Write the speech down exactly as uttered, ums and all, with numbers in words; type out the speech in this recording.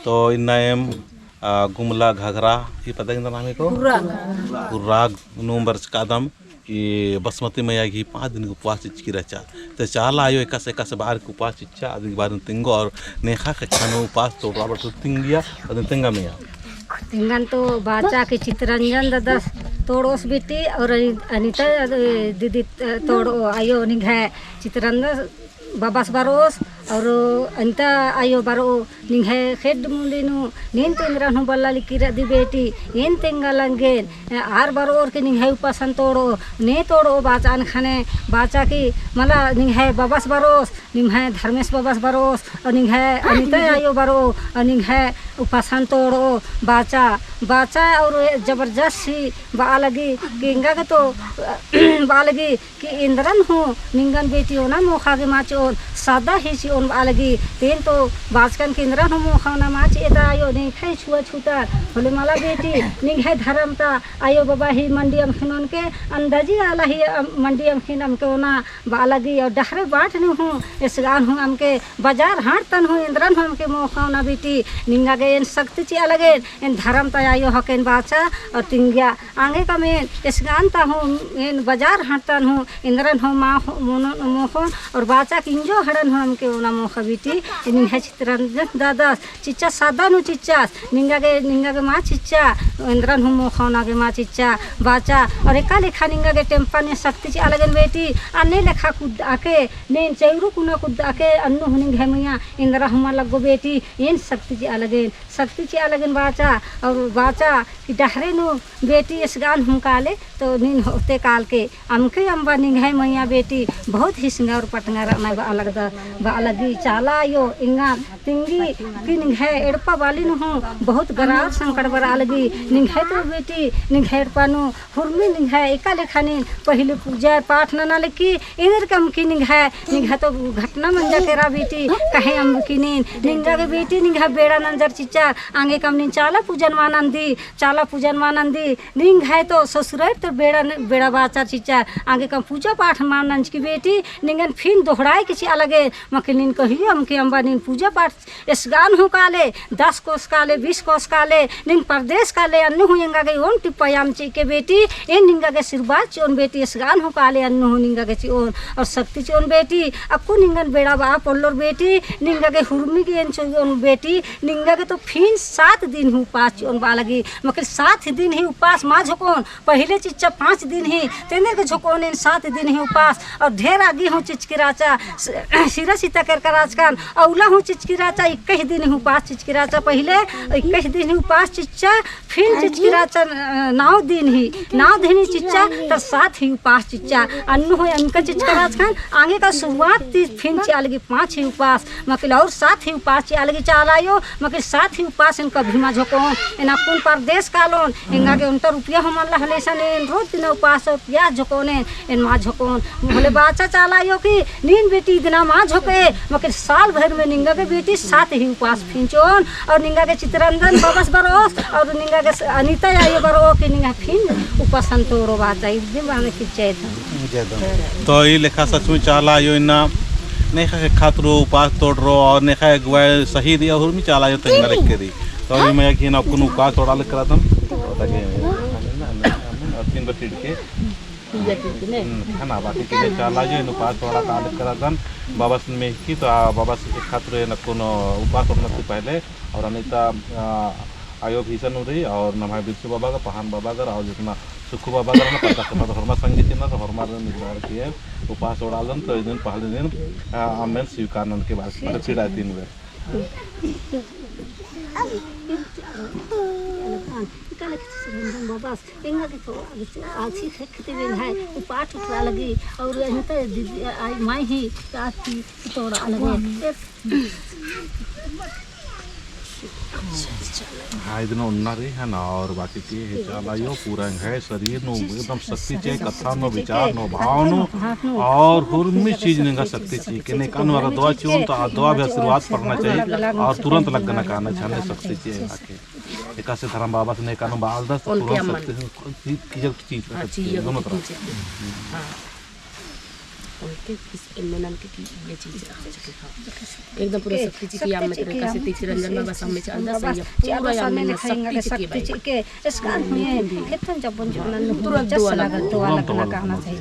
तो इन्ना एम, आ, गुमला घाघरा, ई पद्दा गे एन्दरा नाम हिको? हुर्राग। हुर्राग नू बरचकादम, ई बसमती मइया गही पाँच दिन गही उपवास चिच्चकी रहचा। तो चाला आयो एकासे, एकासे बअर की उपवास चिच्चा, अदिन बारे तिंगो और नेखा ख़ेक्खा नू उपवास तोड़रआ बरचकी तिंगिया, अदिन तिंगा मइया। तिंगन तो बाचा कि चितरंजन ददस तोड़ोस बेटी और अनि-, अनिता दीदी तोड़ो आयो निंग्है चितरंजन बबस बरओस और अनिता आयो बरओ निंग्है खेड्ड मुंडी नू नीन तो एन्दरन हूँ बल्ला लिक्की रअदी बेटी, एन तेंगा लंगेन, आर बरओर के निंग्है उपासन तोड़ओ, ने तोड़ओ बाचान ख़ने, बाचा कि मला निंग्है बबस बरओस, निंग्है धर्मेस बबस बरओस, और निंग्है अनिता आयो बरओ, और निंग्है उपासन तोड़ओ, बाचा, बाचा और जबरदस्त ही बआ लगी, कि एंगा गे तो बआ लगी, कि एन्दरन हूँ निंगन बेटी ओना मोख़ा गे मा चिओन, सादा ही चिओन बआ लगी। तेन तो बाचकन कि एन्दरन हूँ मोख़ा ओना मा चिआ ता आयो, नेखा ही छुआ छूता, होले मला बेटी, निंग्है धरम ता आयो बबा ही मंडी अमख़िन ओनके, अंदाजी आला ही अम-, मंडी अमख़िन अमके ओना बआ लगी। और डहरे बाट नू हूँ, एसगान हूँ अमके, बजार हाट तन हूँ, एन्दरन हूँ अमके मोख़ा ओना बेटी, निंगा गे एन सक्ति चिआ लगेन, एन धरम ता आयो हकेन बाचा, और तिंगिया आंगे कम एन एसगान ता हूँ, एन बजार हाट तन हूँ, एन्दरन हूँ मा हो-, मोनो-, मोख़ोन, और बाचा कि इंजो हड़न हूँ अमके ओना मोख़ा बेटी, निंग्है चितरंजन ददस चिच्चा सादा नू चिच्चा, निंगा गे, निंगा गे मा चिच्चा, एन्दरन हूँ मोख़ा ओना गे मा चिच्चा, बाचा, और एका लेखा निंगा गे टेम्पा ने सक्ति चिआ लगेन बेटी, अन्ने लेखा कुद्दा के, नीन चेंगरू कुना कुद्दा के, अन्नु हूँ निंग्है मइया, एन्दरा हूँ मा लग्गो बेटी, एन सक्ति चिआ लगेन, सक्ति चिआ लगेन बाचा, और बाचा कि डहरे नू बेटी एसगान हूँ काले, तो नीन होते काल के, अमके अम्बा निंग्है मइया बेटी, बहुत ही सिंगार पटंगा रअना बआ लगदा, बआ लगी चाला आयो, एंगा तिंगी कि निंग्है एड़पा बाली नू हूँ, बहुत गराब संकट बरआ लगी, निंग्है तो बेटी, निंग्है एड़पा नू, हुरमी निंग्है एका लेखा नीन पहिले पूजा पाठ नना लगी, एन्देरगे अमके निंग्है, निंग्है तो घटना मंजा केरा बेटी, कहे अमके नीन, निंगा गे बेटी, निंग्है बेड़ा नंजर चिच्चा, आंगे कम नीन चाला पूजन मा नंदी, चाला पूजन मा नंदी, निंग्है तो ससुरार तो बेड़ा न-, बेड़ा बाचर चिच्चा, आंगे कम पूजा पाठ मा नंजकी बेटी, निंगन फिन दोहड़ाए के चिआ लगे, मके नीन कहियो, अमके अम्बा नीन पूजा पाठ एसगान हूँ काले, दस कोस काले, बीस कोस काले, नीन परदेस काले, अन्नु हूँ एंगा गे ओन टिप्पा याम चिके बेटी, एन निंगा गे सिरबाद चिओन बेटी, एसगान हूँ काले, अन्नु हूँ निंगा गे चिओन, और सक्ति चिओन बेटी, अक्कु निंगन बेड़ा बआ पोल्लोर बेटी, निंगा गे हुरमी गे एन चिओन बेटी, निंगा गे तो फिन सात दिन ही उपास चिओन बआ लगी, मके सात दिन ही उपास मा झोकोन, पहिले चिच्चा पाँच दिन ही, तेंदर के झोकोन एन सात दिन ही उपास, और ढेर आगी हूँ चिचकी राचा, स-, सिरा सीता केरका राचकन, अउला हूँ चिचकी राचा, इक्कीस दिन ही उपास चिचकी राचा पहिले, इक्कीस दिन ही उपास चिच्चा, फिर चिचकी राचा, अ, नौ दिन ही, नौ दिन ही चिच्चा, तो सात ही उपास चिच्चा, अन्नु हूँ एनका चिचका राचकन, आंगे का शुरुआत ती फिन चिआ लगी पाँच ही उपास, मकिल और सात ही उपास चिआ लगी चाला आयो, मकिल सात ही उपास एन कभी मा झोकोन, एन अक्कुन परदेस कालोन, एंगा गे ओन्टा रुपया हूँ मल्ला हलेसन एन रोज दिना उपास और प्यास झोकोन एन, एन मा झोकोन। होले बाचा चाला आयो कि नीन बेटी इदना मा झोके, मकिल साल भर में निंगा गे बेटी सात ही उपास फिंचोन, और निंगा गे चितरंजन बबस बरओस, और निंगा गे अनिता आयो बरओ कि निंगा फिन उपासन तोड़ो बाचा, इदे माने कि जय धर्म। जय धर्म। तो ई लेखा सचमुच चाला आयो इन्ना नेखा ख़ेक्खा तुरो उपास तोड़रो और नेखा अगुवाई सही रई और हुरमी चाला आयो तेंगा लक्के रई। तो अभी मैं कि ना कुन उपास तोड़ा लग करा दम। तो ताकि और तीन बार टिड़ के। हम्म, है ना, बाकी के चाला आयो इन उपास तोड़ा का लग करा दम। बाबस में की तो, आ, बाबस ख़ेक्खा तुरो ना कुन उपास तोड़ना से पहले और अनिता, आ, आयो भीषण उरी और नम्है बिरसू बाबा का, पहान बाबा का और जितना सुखु बाबा का ना पता, पता होरमा संगी चिन्ना तो होरमा रे निकला के उपास तोड़ालन तो इदिन पहले दिन, आ, अम्मन स्वीकार ननके बाद पीड़ा तीन बे। एंगा गे तो आलसी ख़ेक्खा ती बेन है, उ पाठ उठरा लगी, और यहीं तो दीदी, आई माई ही, आती तोड़ा लगे। हाँ, इदना उन्ना रई है ना, और बाकी के हे चाला आयो, पूरा एंग्है शरीर नू एकदम शक्ति चिए, कत्था नू, विचार नू, भाव नू, और हुरमी चीज निंगा शक्ति चिए, के नेकान वाला दुआ चिओन, तो आ दुआ भी आशीर्वाद पड़ना चाहिए, और तुरंत लगना काना छाने शक्ति चिए। एकासे धरम बाबस नेकानु बालदस तो तुरंत शक्ति से की, की जब चीज हाँ, रखत चीज है, जब दोनों तरफ। चीज है। हाँ। उनके किस, इनमें नन के की ये चीज रख सके, हाँ। एकदम पूरा शक्ति चिकी आम में तेरे का से तीसरे रंजन बाबा सामने चल जा, सही है। पूरा आम में शक्ति चिकी भाई। चिकी, इसका नहीं है। खेतन जब बन चुकना, तुरंत दुआ लगा, दुआ लगना करना चाहिए।